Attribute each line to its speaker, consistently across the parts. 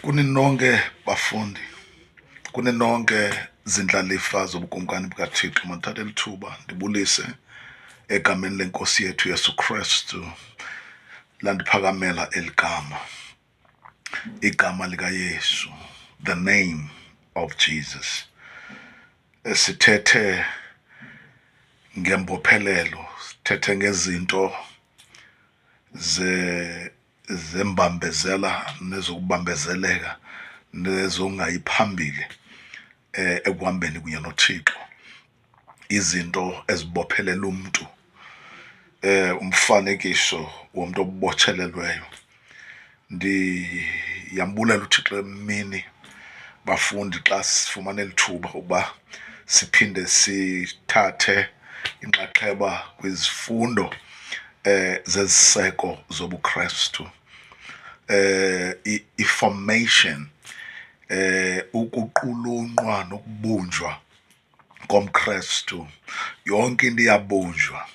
Speaker 1: Kuni nonke bafundi, kuni nonke zindlalifa zobukumkani bukaThixo, mandithathe eli thuba ndibulise egameni leNkosi yethu Yesu Krestu. Landiphakamela eli gama, igama likaYesu, the name of Jesus. Sithethe ngembophelelo, sithethe ngezinto zembambezela nezokubambezeleka nezongayi phambili ekuhambeni kunye noThixo, izinto ezibophelela umntu, umfanekiso womntu obotshelelweyo. Ndiyambulela uThixo emini bafundi xa sifumana eli thuba ukuba siphinde sithathe inxaxheba kwizifundo zeziseko zobuKrestu, i-formation, ukuqulunqwa nokubunjwa komKrestu. Yonke into iyabunjwa,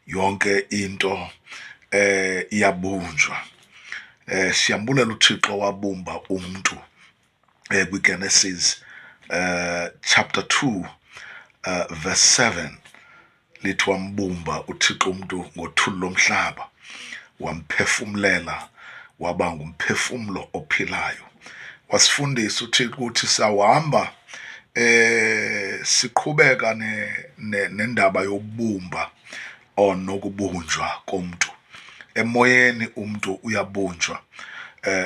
Speaker 1: yonke into iyabunjwa. Siyambulela uThixo wabumba umntu kwiGenesis chapter 2 verse 7, lithi wambumba uThixo umntu ngothuli lomhlaba, wamphefumlela waba ngumphefumlo ophilayo. Wasifundisa uThixo ukuthi sawuhamba siqhubeka nendaba yokubumba or nokubunjwa komntu. Emoyeni umntu uyabunjwa.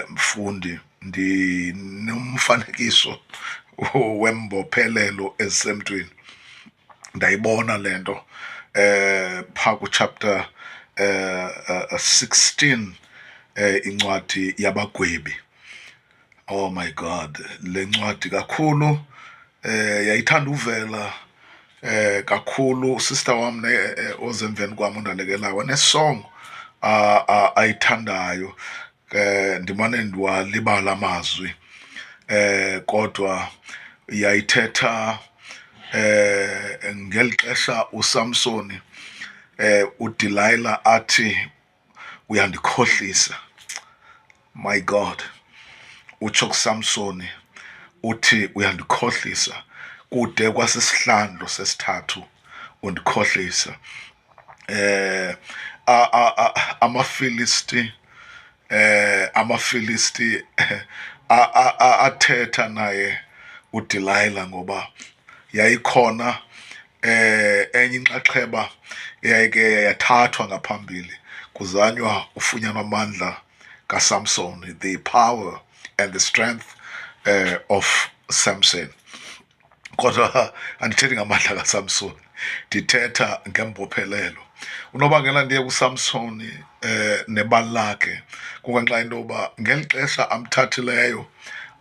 Speaker 1: Mfundi, ndinomfanekiso wembophelelo ezisemntwini. Ndayibona le nto phaa kuchapter 16, incwadi yabagwebi. Oh my God, le ncwadi kakhulu yayithanda uvela kakhulu. Sister wam ozemveni kwam ondalekelayo nesong ayithandayo, ndimane ndiwalibala amazwi, kodwa yayithetha ngeli xesha uSamsoni, uDelilah athi uyandikhohlisa. My God, utsho kuSamsoni uthi uyandikhohlisa kude kwasisihlandlo sesithathu undikhohlisa. AmaFilisti, amaFilisti athetha naye uDelilah ngoba yayikhona enye inxaxheba eyayike yathathwa ngaphambili kuzanywa ufunyanwa amandla kaSamson, the power and the strength of Samson. Kodwa andithethi ngamandla kaSamson, ndithetha ngembophelelo. Unobangela ndiye kuSamson nebali lakhe kungenxa yento yoba ngeli xesha amthathileyo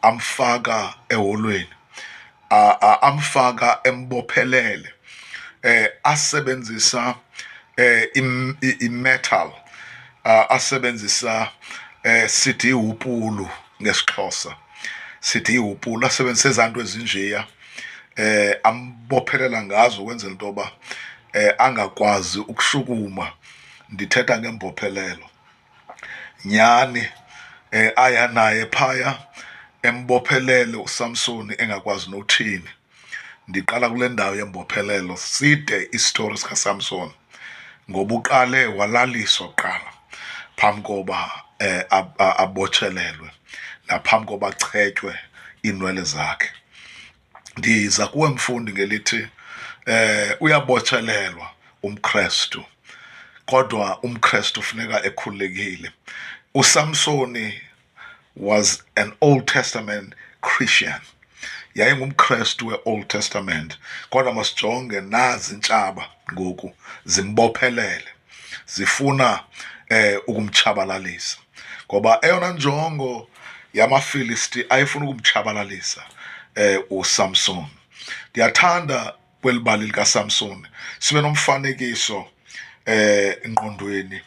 Speaker 1: amfaka eholweni, amfaka embophelele, asebenzisa i-metal, asebenzisa, sithi ihupulu ngesiXhosa, sithi ihupulu, asebenzisa ezaa nto ezinjeya, ambophelela ngazo ukwenzela into yoba angakwazi ukushukuma. Ndithetha ngembophelelo nyhani. Aya naye phaya embophelele uSamsoni engakwazi nothini. Ndiqala kule ndawo yembophelelo, side isitori sikaSamson ngoba uqale walaliswa kuqala phambi koba abotshelelwe naphambi koba achetywe iinwele zakhe. Ndiza kuwe mfundi ngelithi uyabotshelelwa umKrestu, kodwa umKrestu funeka ekhululekile. USamsoni was an Old Testament Christian, yayingumKrestu we-Old Testament, kodwa masijonge nazi intshaba ngoku zimbophelele, zifuna ukumtshabalalisa, ngoba eyona njongo yamaFilisti ayifuna ukumtshabalalisa uSamson. Ndiyathanda kweli bali likaSamson sibe nomfanekiso engqondweni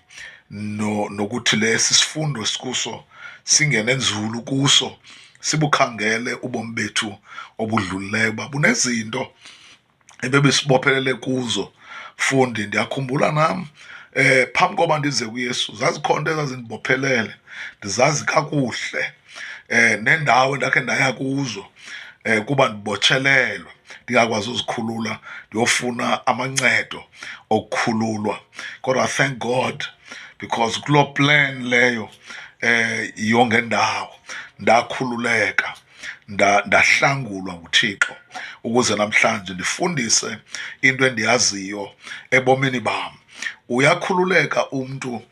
Speaker 1: no nokuthi lesi sifundo sikuso singene nzulu kuso, sibukhangele ubomi bethu obudlulileyo uba bunezinto ebebesibophelele kuzo. Fundi, ndiyakhumbula nam phambi koba ndize kuYesu zazikhona into ezazindibophelele, ndizazi kakuhle. Nendawo endakhe ndaya kuzo kuba ndibotshelelwe ndingakwazi uzikhulula ndiyofuna amancedo okukhululwa. Kodwa thank God because kuloo plan leyo yongendawo ndakhululeka, ndahlangulwa nguThixo ukuze namhlanje ndifundise into endiyaziyo ebomini bam. Uyakhululeka umntu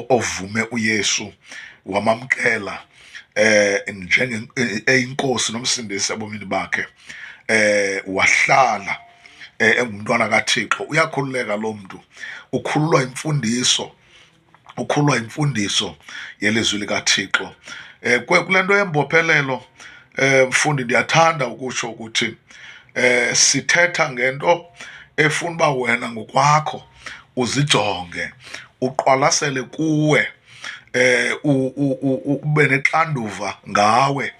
Speaker 1: ovume uYesu wamamkela njenge eyinkosi nomsindisi ebomini bakhe, wahlala engumntwana kaThixo. Uyakhululeka loo mntu, ukhululwa yimfundiso, ukhululwa yimfundiso yelizwi likaThixo. Kule nto yembophelelo, mfundi, ndiyathanda ukutsho ukuthi sithetha ngento efuna uba wena ngokwakho uzijonge, uqwalasele kuwe, ube nexanduva ngawe,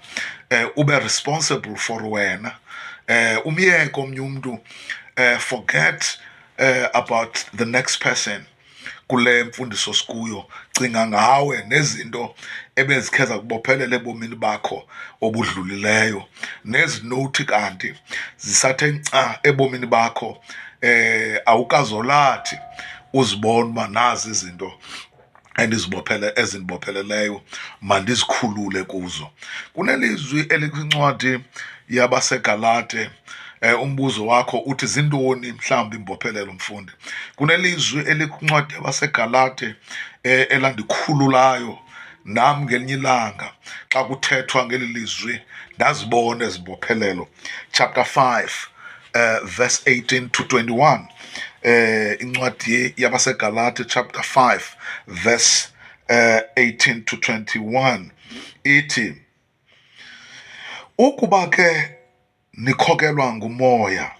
Speaker 1: ube responsible for wena, umyeke omnye umntu, forget about the next person. Kule mfundiso sikuyo, cinga ngawe nezinto ebezikhe zakubophelela ebomini bakho obudlulileyo, nezinothi kanti zisathe nca ebomini bakho, awukazolathi uzibone uba nazi izinto endizibophele ezindibopheleleyo, mandizikhulule kuzo. Kunelizwi elikwincwadi yabaseGalate. Umbuzo wakho uthi zintoni mhlawumbi imbophelelo, mfundi? Kunelizwi elikwincwadi yabaseGalate elandikhululayo nam ngelinye ilanga. Xa kuthethwa ngeli lizwi ndazibona ezimbophelelo. Chapter 5, verse 18 to 21. Incwadi yabaseGalate chapter 5 verse 18 to 21 ithi, ukuba ke nikhokelwa ngumoya,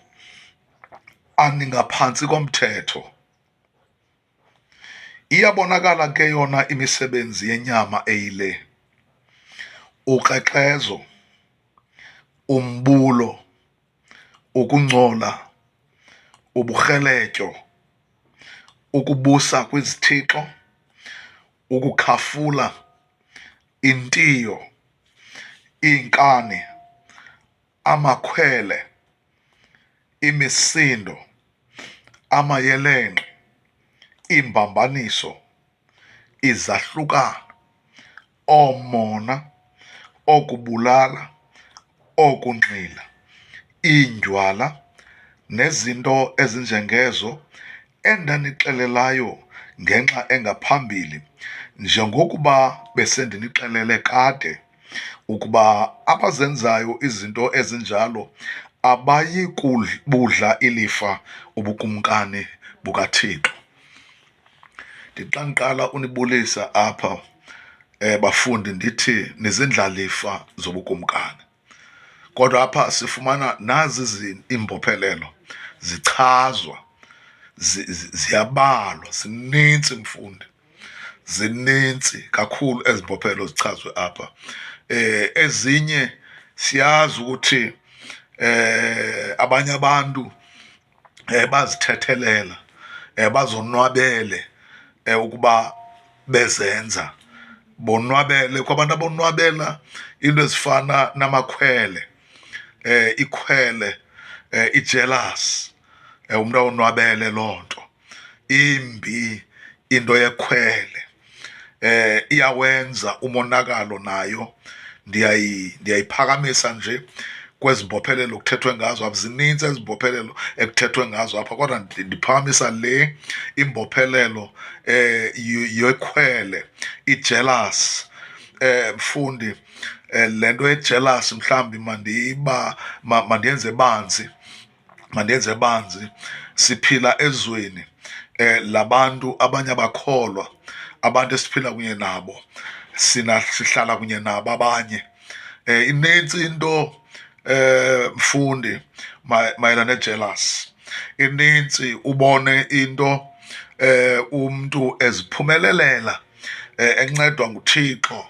Speaker 1: aningaphantsi komthetho. Iyabonakala ke yona imisebenzi yenyama eyile: ukrexezo, umbulo, ukungcola, uburheletyo, ukubusa kwizithixo, ukukhafula, intiyo, iinkani, amakhwele, imisindo, amayelenqe, iimbambaniso, izahlukano, oomona, okubulala, okunxila, iindywala, nezinto ezinjengezo, endanixelelayo ngenxa engaphambili, njengokuba besendinixelele kade, ukuba abazenzayo izinto ezinjalo abayi kubudla ilifa ubukumkani bukaThixo. Ndithi xa ndiqala unibulisa apha, bafundi, ndithi nizindlalifa zobukumkani. Kodwa apha sifumana nazi iimbophelelo zichazwa, ziyabalwa, zinintsi mfundi, zinintsi kakhulu ezi mbophelelo zichazwe apha. Ezinye siyazi ukuthi abanye abantu bazithethelela, bazonwabele ukuba bezenza, bonwabele kwabantu abonwabela into ezifana namakhwele, ikhwele, ijealous, umuntu awonwabele loo nto imbi, into yekhwele, iyawenza umonakalo nayo. Ndiyayiphakamisa nje kwezi mbophelelo kuthethwe ngazo apha. Zininzi ezi mbophelelo ekuthethwe ngazo apha, kodwa ndiphakamisa le imbophelelo yekhwele, ijealous. Mfundi, le nto yejealous mhlawumbi mandiyenze banzi, mandiyenze banzi. Siphila ezweni labantu abanye abakholwa, abantu esiphila kunye nabo, sina sihlala kunye nabo abanye. Inintsi into, mfundi, mayelana nejealous. Inintsi, ubone into umntu eziphumelelela, encedwa nguThixo,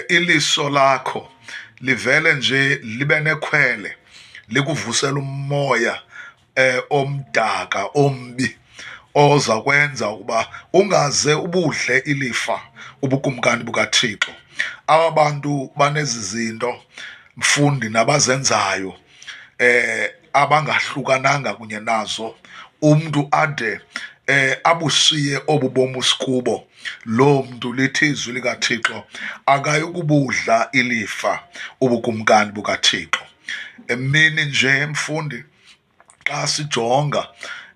Speaker 1: iliso lakho livele nje libe nekhwele, likuvusela umoya omdaka ombi oza kwenza ukuba ungaze ubudle ilifa ubukumkani bukaThixo. Aba bantu banezi zinto, mfundi, nabazenzayo abangahlukananga kunye nazo, umntu ade abushiye obu bomi sikubo, loo mntu lithi izwi likaThixo akayukubudla ilifa ubukumkani bukaThixo. Emini nje, mfundi, xa sijonga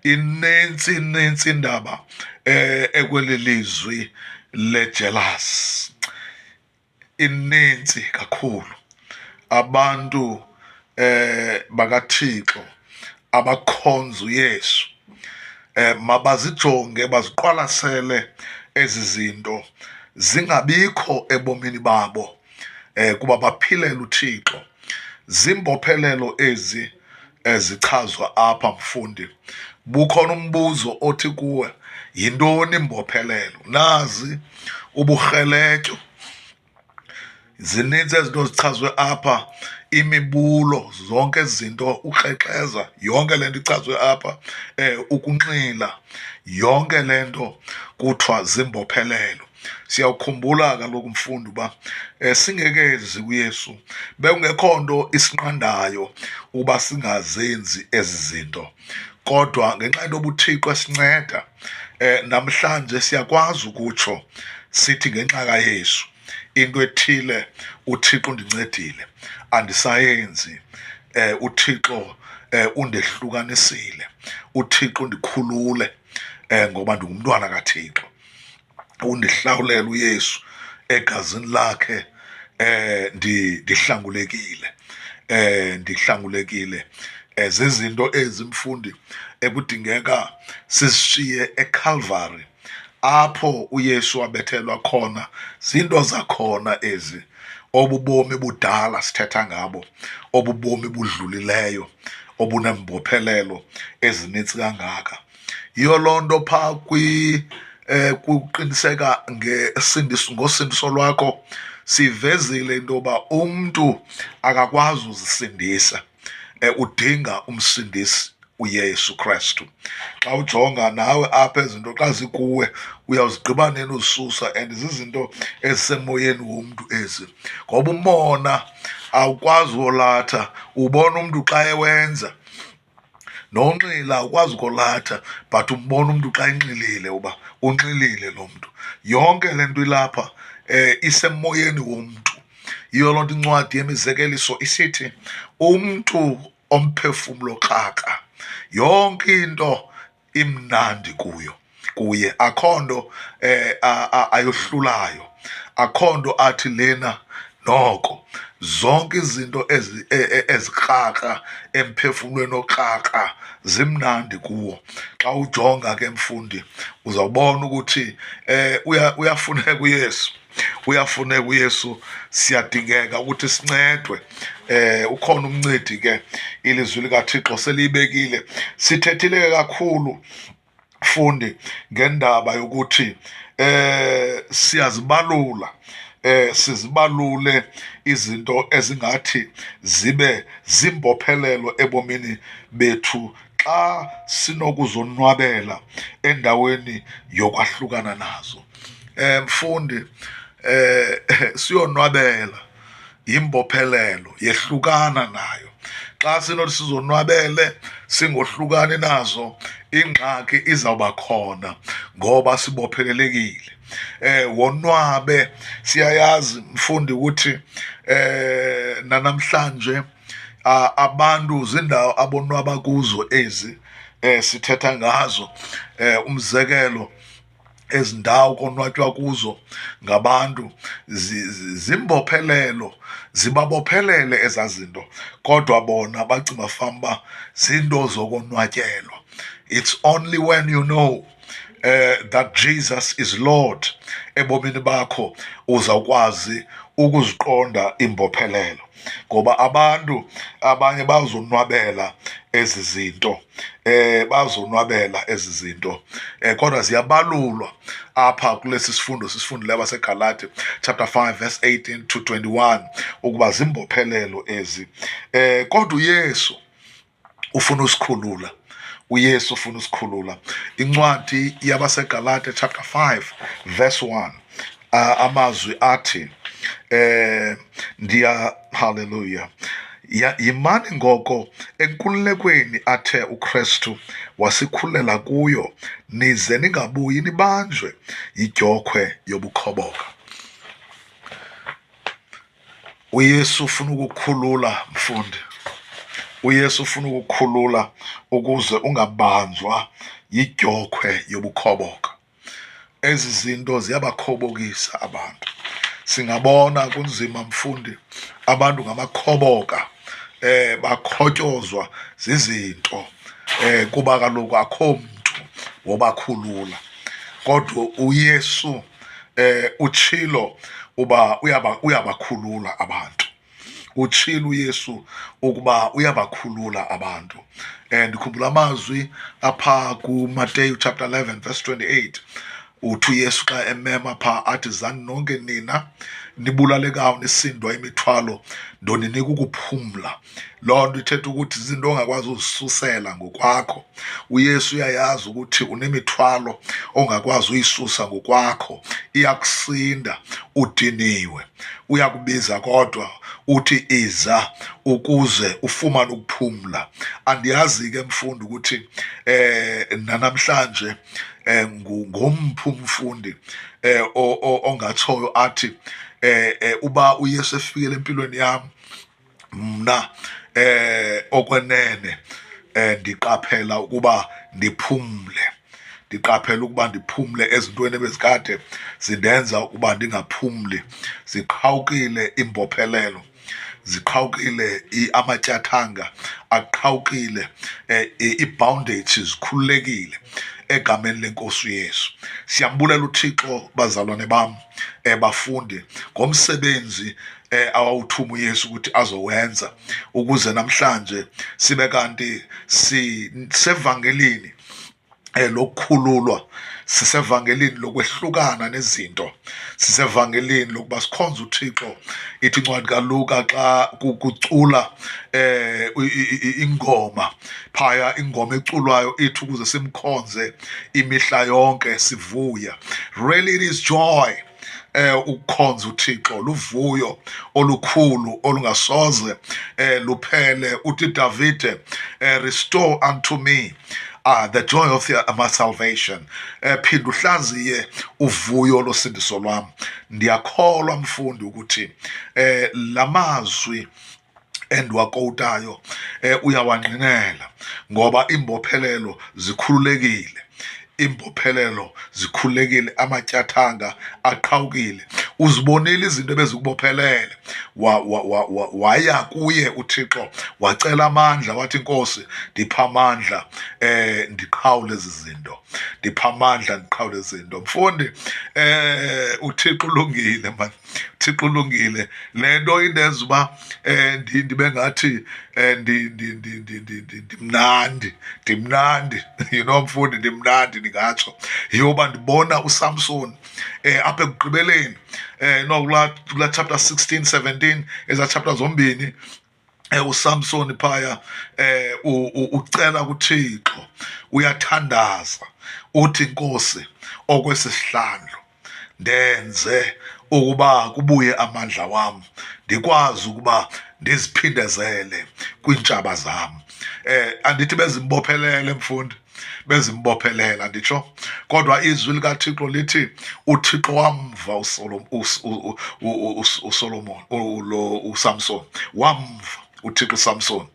Speaker 1: inintsi inintsi indaba ekweli lizwi lejelasi, inintsi kakhulu. Abantu bakaThixo abakhonza uYesu mabazijonge baziqwalasele ezi zinto zingabikho ebomini babo, kuba baphilela uThixo. Zimbophelelo ezi ezichazwa apha, mfundi. Bukhona umbuzo othi kuwe, yintoni imbophelelo? Nazi uburheletyo, zininzi ezinto zichazwe apha, imibulo, zonke ezi zinto, ukrexeza, yonke le nto ichazwe apha, ukunxila, yonke le nto kuthiwa zimbophelelo. Siyawukhumbula kaloku, mfundi, uba singekezi kuYesu bekungekho nto isinqandayo uba singazenzi ezi zinto, kodwa ngenxa yento yoba uThixo esinceda, namhlanje siyakwazi ukutsho sithi ngenxa kaYesu into ethile uThixo undincedile andisayenzi, uThixo undehlukanisile, uThixo undikhulule, ngoba ndingumntwana kaThixo, undihlawulela uYesu egazini lakhe, ndihlangulekile, ndihlangulekile. Zizinto ezi, mfundi, ekudingeka sizishiye eCalvary apho uYesu wabethelwa khona. Zinto zakhona ezi, obu bomi budala sithetha ngabo, obu bomi budlulileyo obunembophelelo ezinintsi kangaka. Yiyo loo nto phaa kuqiniseka ngesindiso, ngosindiso lwakho, sivezile into yoba umntu akakwazi uzisindisa, udinga umsindisi uYesu Kristu. Xa ujonga nawe apha ezinto xa zikuwe uyawuzigqiba nini uzisusa, and zizinto ezisemoyeni womntu ezi, ngoba umona awukwazi wolatha, ubona umntu xa ewenza. Nonxila awukwazi ukolatha, but umbona umntu xa enxilile uba unxilile lo mntu. Yonke le nto ilapha isemoyeni womntu. Yiyo loo nto incwadi yemizekeliso isithi umntu omphefumlo krakra yonke into imnandi kuyo, kuye akho nto ayohlulayo, akho nto athi lena noko. Zonke izinto ezikrakra emphefumlweni okrakra zimnandi kuwo. Xa ujonga ke, mfundi, uzawubona ukuthi uyafuneka uYesu, uyafuneka uYesu, siyadingeka ukuthi sincedwe. Ukhona umncedi ke, ilizwi likaThixo seliyibekile. Sithethile ke kakhulu, mfundi, ngendaba yokuthi siyazibalula, sizibalule izinto ezingathi zibe zimbophelelo ebomini bethu xa sinokuzonwabela endaweni yokwahlukana nazo. Mfundi, siyonwabela yimbophelelo, yehlukana nayo. Xa sinothi sizonwabele singohlukani nazo, ingxaki izawuba khona ngoba sibophelelekile. Wonwabe, siyayazi, mfundi, ukuthi nanamhlanje abantu zindawo abonwaba kuzo ezi sithetha ngazo. Umzekelo, ezi ndawo konwatywa kuzo ngabantu zimbophelelo, zibabophelele ezaa zinto, kodwa bona bacinga fanuba zinto zokonwatyelwa. It's only when you know that Jesus is Lord ebomini bakho uzawukwazi ukuziqonda imbophelelo, ngoba abantu abanye bazonwabela ezi zinto, bazonwabela ezi zinto, kodwa ziyabalulwa apha kulesi sifundo sisifundileyo abaseGalati chapter 5 verse 18 to 21 ukuba zimbophelelo ezi. Kodwa uYesu ufuna usikhulula, uYesu ufuna usikhulula. Incwadi yabaseGalati chapter 5 verse 1, amazwi athi, Ndiya haleluya. Yimani ngoko enkululekweni athe uKristu wasikhulela kuyo, nize ningabuyi nibanjwe yidyokhwe yobukhoboka. UYesu ufuna ukukukhulula, mfundi. UYesu ufuna ukukukhulula ukuze ungabanjwa yidyokhwe yobukhoboka. Ezi zinto ziyabakhobokisa abantu. Singabona kunzima, mfundi, abantu ngamakhoboka, bakhotyozwa zizinto, kuba kaloku akho mntu wobakhulula. Kodwa uYesu utshilo uba uyabakhulula abantu. Utshilo uYesu ukuba uyabakhulula abantu. Ndikhumbula amazwi apha kuMateyu chapter 11 verse 28. Uthi uYesu xa emema pha athi, zani nonke nina nibulalekayo nisindwa imithwalo, ndoninika ukuphumla. Loo nto ithetha ukuthi izinto ongakwazi uzisusela ngokwakho. uYesu uyayazi ukuthi unemithwalo ongakwazi uyisusa ngokwakho, iyakusinda, udiniwe. Uyakubiza kodwa uthi iza ukuze ufumane ukuphumla. Andiyazi ke mfundi ukuthi nanamhlanje ngomphi umfundi ongatshoyo athi uba uYesu efikele empilweni yam mna okwenene ndiqaphela ukuba ndiphumle, ndiqaphela ukuba ndiphumle ezintweni ebezikade zindenza ukuba ndingaphumli. Ziqhawukile iimbophelelo, ziqhawukile amatyathanga aqhawukile, iibhoundages zikhululekile egameni lenkosi uYesu. Siyambulela uThixo, bazalwane bam, bafundi, ngomsebenzi awawuthuma uYesu ukuthi azowenza ukuze namhlanje sibe kanti sisevangelini lokukhululwa, sisevangelini lokwehlukana nezinto, sisevangelini lokuba sikhonze uThixo. Ithi incwadi kaLuka xa kucula ingoma phaya, ingoma eculwayo ithi ukuze simkhonze imihla yonke sivuya. Really it is joy ukukhonza uThixo, luvuyo olukhulu olungasoze luphele. Uthi Davide, restore unto me the joy of my salvation, phinda uhlaziye uvuyo losindiso lwam. Ndiyakholwa mfundi ukuthi lamazwi endiwakowutayo uyawangqinela, ngoba imbophelelo zikhululekile, imbophelelo zikhululekile, amatyathanga aqhawukile. Uzibonile izinto ebezikubophelele, waya kuye uThixo wacela amandla, wathi Nkosi ndipha amandla ndiqhawule ezi zinto, ndipha amandla ndiqhawule ezi zinto. Mfundi, uThixo ulungile man, uThixo ulungile. Le nto indenza uba ndibe ngathi ndimnandi, ndimnandi, you know mfundi, ndimnandi ndingatsho, yoba ndibona uSamson apha ekugqibeleni, no kula chapter 16 17, eza chapter zombini, uSamson phaya ucela kuThixo, uyathandaza, uthi Nkosi okwesihlandlo ndenze ukuba kubuye amandla wam, ndikwazi ukuba ndiziphindezele kwiintshaba zam. Andithi bezimbophelele mfundi, bezimbophelela nditsho, kodwa izwi likaThixo lithi uThixo wamva uSolomon, lo uSamson, wamva uThixo uSamson,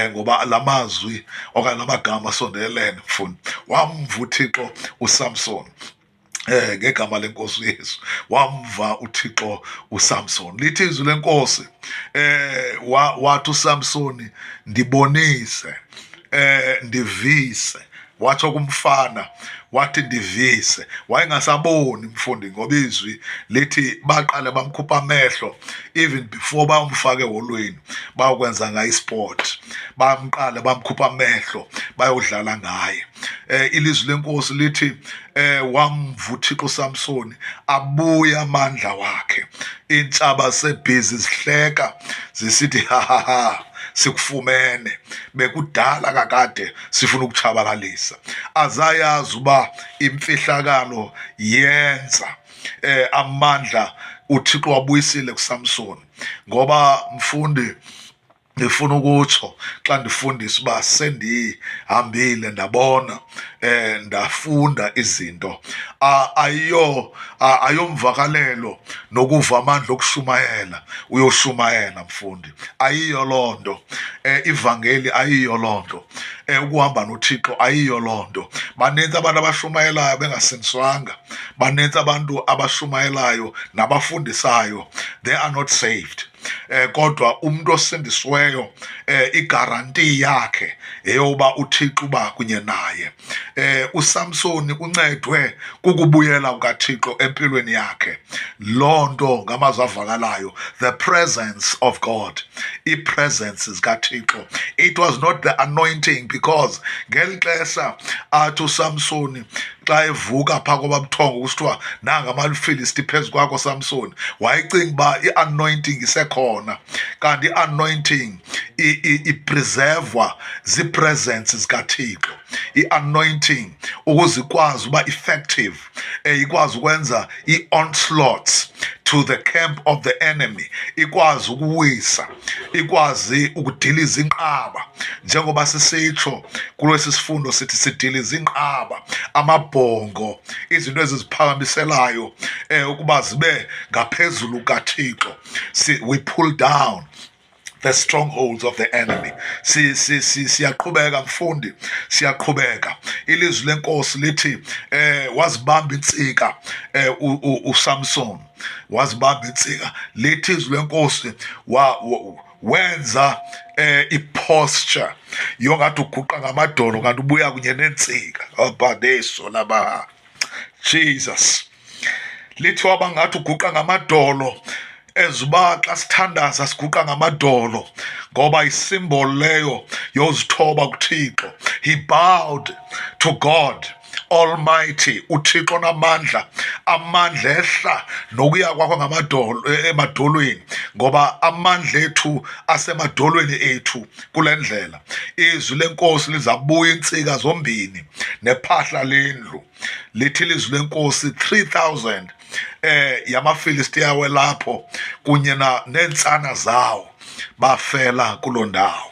Speaker 1: ngoba lamazwi okanye lamagama asondelene mfundi. Wamva uThixo uSamson, ngegama lenkosi uYesu, wamva uThixo uSamson. Lithi izwi lenkosi, wathi uSamson ndibonise, ndivise. Watsho kumfana wathi ndivise. Wayengasaboni mfundi, ngoba izwi lithi baqale bamkhupha amehlo even before bamfake eholweni bayokwenza ngaye isport, bamqale bamkhupha amehlo bayodlala ngaye. Ilizwi lenkosi lithi wamva uThixo uSamson, abuya amandla wakhe. Iintshaba sebhizi zihleka zisithi ha ha ha, sikufumene, bekudala kakade sifuna ukutshabalalisa. Azayazi uba imfihlakalo yenza amandla. uThixo wabuyisile kuSamson. Ngoba mfundi, ndifuna ukutsho xa ndifundisa uba sendihambile ndabona, ndafunda izinto, ayiyo ayomvakalelo nokuva amandla okushumayela uyoshumayela mfundi, ayiyo loo nto. Ivangeli ayiyo loo nto. Ukuhamba noThixo ayiyo loo nto. Banintsi abantu abashumayelayo bengasindiswanga, banintsi abantu abashumayelayo nabafundisayo, they are not saved. Kodwa umuntu osindisiweyo, igaranti yakhe eyoba uThixo uba kunye naye. USamsoni uncedwe kukubuyela kukaThixo empilweni yakhe. Loo nto ngamazwi avakalayo, the presence of God, i-presence zikaThixo. It was not the anointing, because ngeli xesha athi uSamsoni xa evuka phaa kwababuthongo kusithiwa nanga amaFilisti phezu kwakho Samsoni, wayecinga uba i-anointing isekhona, kanti i-anointing ipreservwa zii-presence zikaThixo. I-anointing ukuze ikwazi uba effective, ikwazi ukwenza i-onslaughts to the camp of the enemy, ikwazi ukuwisa, ikwazi ukudiliza inqaba, njengoba sisitsho kulesi sifundo sithi sidiliza inqaba, amabhongo, izinto eziziphakamiselayo ukuba zibe ngaphezulu kaThixo. We pull down the strongholds of the enemy. Si si si siyaqhubeka mfundi, siyaqhubeka. Ilizwi lenkosi lithi wazibamba insika, uSamson wazibamba insika. Lithi izwi lenkosi wenza iposture yongathi uguqa ngamadolo kanti ubuya kunye nentsika. Abadeso laba Jesus. Lithi wabangathi uguqa ngamadolo, ezuba xa sithandaza siguqa ngamadolo ngoba isimbol leyo yozithoba kuThixo. He bowed to God Almighty, uThixo namandla, amandla ehla nokuya kwakho ngamadolo emadolweni, ngoba amandla ethu asemadolweni ethu. Kule ndlela izwi lenkosi lizabuya insika zombini nephahla lendlu. Lithi ilizwi lenkosi 3000 yamaFilistiya welapho kunye na neentsana zawo bafela kuloo ndawo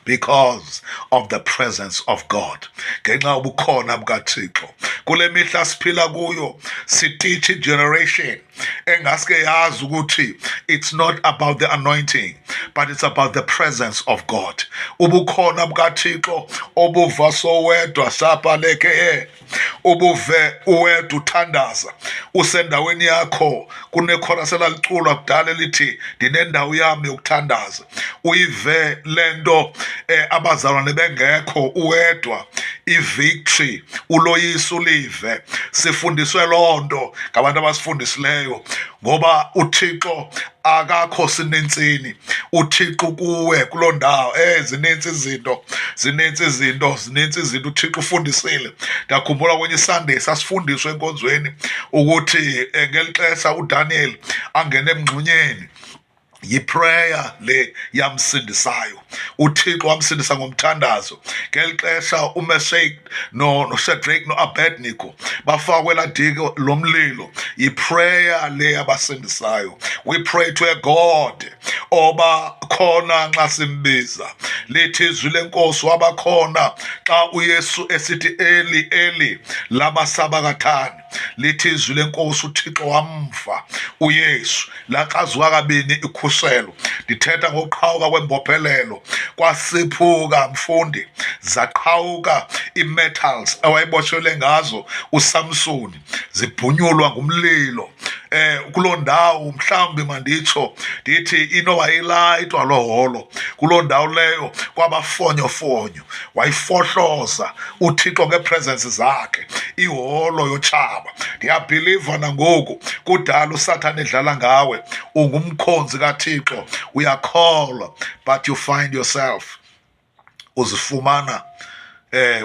Speaker 1: because of the presence of God, ngenxa yobukhona bukaThixo. Kule mihla siphila kuyo siteach generation engaske yazi ukuthi it's not about the anointing but it's about the presence of God, ubukhona bukaThixo obuva sowedwa sapaleke, ubuve uwedwa uthandaza usendaweni yakho. Kunekhorasi elaliculwa kudala elithi ndinendawo yami yokuthandaza. Uyive lento abazalwane bengekho, uwedwa, ivictory, uloyiso ulive. Sifundiswe loo nto ngabantu abasifundisileyo, ngoba uThixo akakho sinintsini, uThixo kuwe kuloo ndawo. Zinintsi izinto, zinintsi izinto, zinintsi izinto. uThixo ufundisile. Ndiyakhumbula kwenye iSunday sasifundiswe enkonzweni ukuthi ngeli xesha uDaniel angene emngxunyeni, yiprayer le yamsindisayo. uThixo wamsindisa ngomthandazo. Ngeli xesha uMeshach noShadrach noAbednego bafakwe ladiko lomlilo, yiprayer le yabasindisayo. We pray to a God oba khona nxa simbiza. Lithi izwi lenkosi wabakhona xa uYesu esithi Eli Eli lama sabakathani. Lithi izwi lenkosi uThixo wamva uYesu, lakrazuka kabini ikhuselo. Ndithetha ngokuqhawuka kwembophelelo, kwasiphuka mfundi, zaqhawuka ii-metals awayebotshelwe ngazo uSamsoni, zibhunyulwa ngumlilo kuloo ndawo. Mhlawumbi manditsho ndithi inoba ilayitwa loo holo, kuloo ndawo leyo kwabafonyofonyo, wayifohloza uThixo ngeepresence zakhe iholo yotshaba. Ndiyabhiliva nangoku kudala uSathane edlala ngawe, ungumkhonzi kaThixo, uyakholwa, but you find yourself uzifumana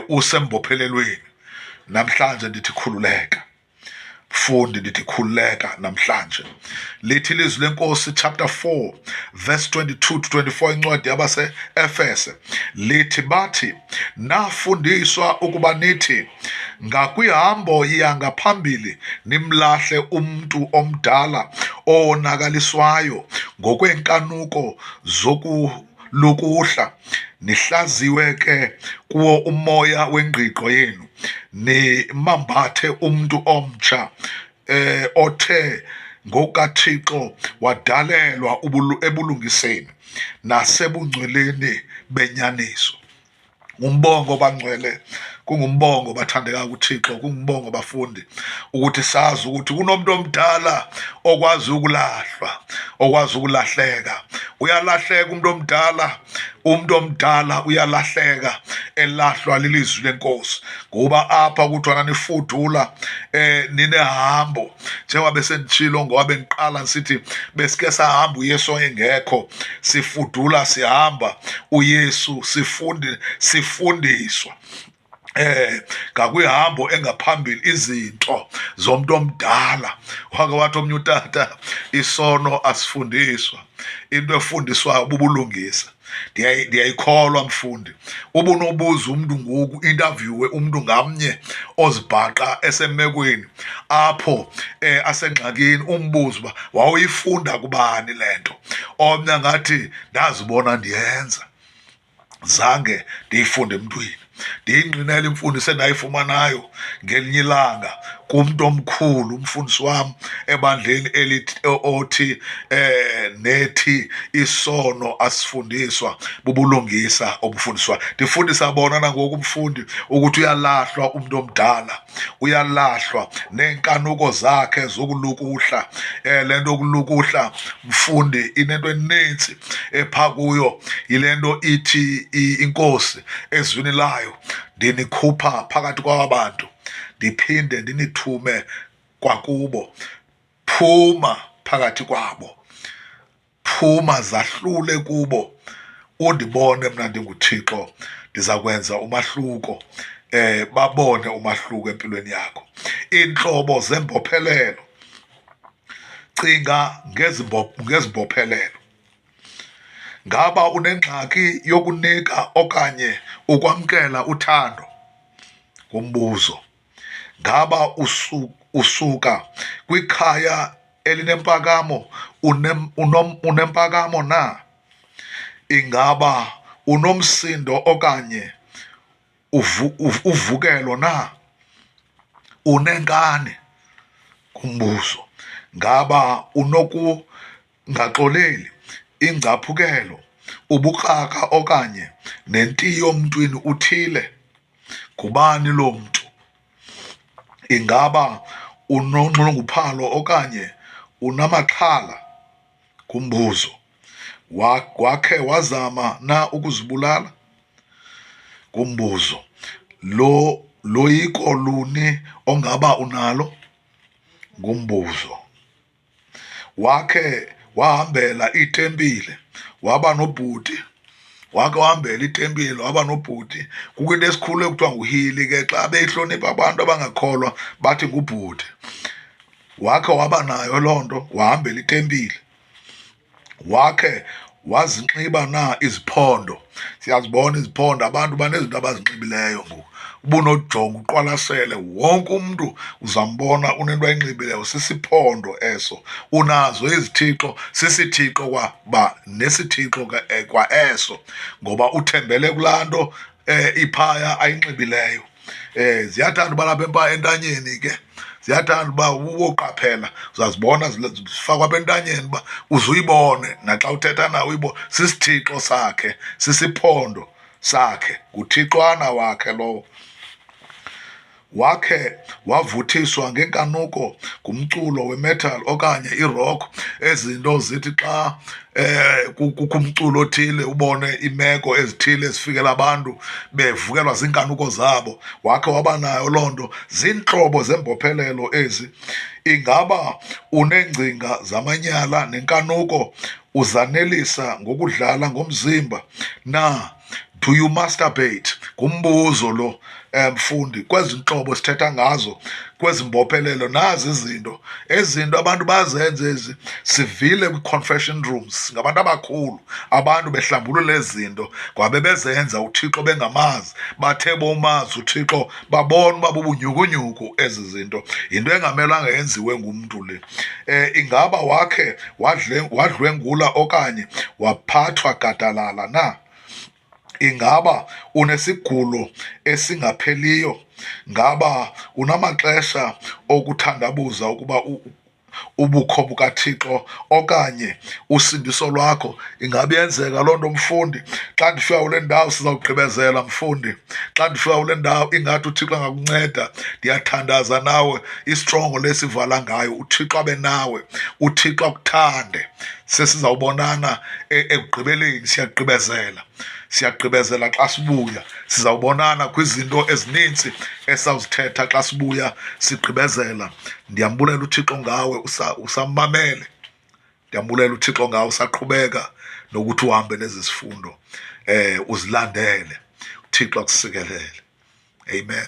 Speaker 1: usembophelelweni. Namhlanje ndithi khululeka. Mfundi, ndithi khululeka namhlanje. Lithi ilizwi lenkosi, chapter 4 verse 22 to 24, incwadi yabase-Efese, lithi bathi nafundiswa ukuba nithi ngakwihambo yangaphambili nimlahle umntu omdala owonakaliswayo ngokweenkanuko zokulukuhla, nihlaziwe ke kuwo umoya wengqiqo yenu, nimambathe umntu omtsha othe ngokukaThixo wadalelwa ebulungiseni nasebungcweleni benyaniso. Ngumbongo bangcwele, kungumbongo bathandeka kuThixo, kungumbongo bafundi, ukuthi sazi ukuthi kunomuntu omdala okwazi ukulahlwa, okwazi ukulahleka. Uyalahleka umuntu omdala, umuntu omdala uyalahleka, elahlwa lilizwi lenkosi. Ngoba apha kuthiwa nanifudula ninehambo, njengoba besenditshilo ngoba bendiqala ndisithi besike sahamba uYesu engekho, sifudula sihamba uYesu, sifundiswa ngakwihambo engaphambili izinto zomuntu omdala. Wake wathi omnye utata, isono asifundiswa, into efundiswayo bubulungisa. Ndiyayikholwa mfundi, ubunobuza umntu ngoku, interviewe umntu ngamnye ozibhaqa esemekweni apho asengxakini, umbuze uba wawuyifunda kubani le nto. Omnye angathi ndazibona ndiyenza, zange ndiyifunde emntwini. Ndiyingqinela imfundiso endayifumanayo ngelinye ilanga kumntu omkhulu, umfundisi wam ebandleni elithi othi nethi isono asifundiswa bubulungisa obufundiswa. Ndifundisa bona nangoku umfundi ukuthi uyalahlwa umntu omdala, uyalahlwa neenkanuko zakhe zokulukuhla. Le nto yokulukuhla mfundi inento eninzi epha kuyo, yile nto ithi inkosi ezwini layo, ndinikhupha phakathi kwaba bantu ndiphinde ndinithume kwakubo. Phuma phakathi kwabo, phuma, zahlule kubo, undibone mna ndinguThixo, ndiza kwenza umahluko, babone umahluko empilweni yakho. Iintlobo zembophelelo, cinga ngezibophelelo. Ngaba unengxaki yokunika okanye ukwamkela uthando? Ngumbuzo. Ngaba usuka kwikhaya elinempakamo, unempakamo na? Ingaba unomsindo okanye uvukelo na? Unenkani? Ngumbuzo. Ngaba unokungaxoleli, ingcaphukelo, ubukrakra okanye nentiyo mntwini uthile? Ngubani lo mntu? Ingaba unonxunguphalo okanye unamaxhala? Ngumbuzo. Wakhe wazama na ukuzibulala? Ngumbuzo. Loyiko luni ongaba unalo? Ngumbuzo. Wakhe wahambela itempile waba nobhuti? Wakhe wahambela itempile waba nobhuti? Kukho into esikhulu ekuthiwa nguhili ke, xa beyihlonipha abantu abangakholwa bathi ngubhuti. Wakhe waba nayo loo nto, wahambela itempile? Wakhe wazinxiba na iziphondo? Siyazibona iziphondo, abantu banezinto abazinxibileyo ngoku. Ubunojonga uqwalasele, wonke umntu uzambona unento ayinxibileyo, sisiphondo eso. Unazo izithixo, sisithixo kwaba nesithixo ke kwa eso, ngoba uthembele kulaa nto iphaya ayinxibileyo. Ziyathanda uba lapha entanyeni ke, ziyathanda uba uboqaphela, uzazibona zifakwa apha entanyeni uba uzuyibone naxa uthetha nawe uyibone. Sisithixo sakhe, sisiphondo sakhe, nguthixwana wakhe lowo. Wakhe wavuthiswa ngenkanuko ngumculo wemetal okanye irock? Ezinto zithi xa kukho umculo othile ubone imeko ezithile ezifikela abantu bevukelwa ziinkanuko zabo. Wakhe waba nayo loo nto? Ziintlobo zembophelelo ezi. Ingaba uneengcinga zamanyala nenkanuko, uzanelisa ngokudlala ngomzimba na? Do you masturbate? Ngumbuzo lo, mfundi, kwezi ntlobo sithetha ngazo, kwezi mbophelelo, nazi izinto. Ezi zinto abantu bazenze ezi, sivile kwi-confession rooms ngabantu abakhulu, abantu behlambulula ezi zinto kwabe bezenza uThixo bengamazi. Bathe bomazi uThixo babona uba bubunyhukunyhuku ezi zinto, yinto engamelanga yenziwe ngumntu le. Ingaba wakhe wadlwengula okanye waphathwa gadalala na? Ingaba unesigulo esingapheliyo? Ngaba unamaxesha okuthandabuza ukuba ubukho bukaThixo okanye usindiso lwakho? Ingaba iyenzeka loo nto, mfundi? Xa ndifika kule ndawo sizawugqibezela, mfundi. Xa ndifika kule ndawo ingathi uThixo angakunceda. Ndiyathandaza nawe, isitrongo lesivala ngayo, uThixo abe nawe, uThixo akuthande. Sesizawubonana ekugqibeleni, siyagqibezela, siyagqibezela xa sibuya. Sizawubonana kwizinto ezininzi esawuzithetha xa sibuya sigqibezela. Ndiyambulela uThixo ngawe usamamele. Ndiyambulela uThixo ngawe usaqhubeka nokuthi uhambe nezi zifundo, uzilandele. uThixo akusikelele. Amen.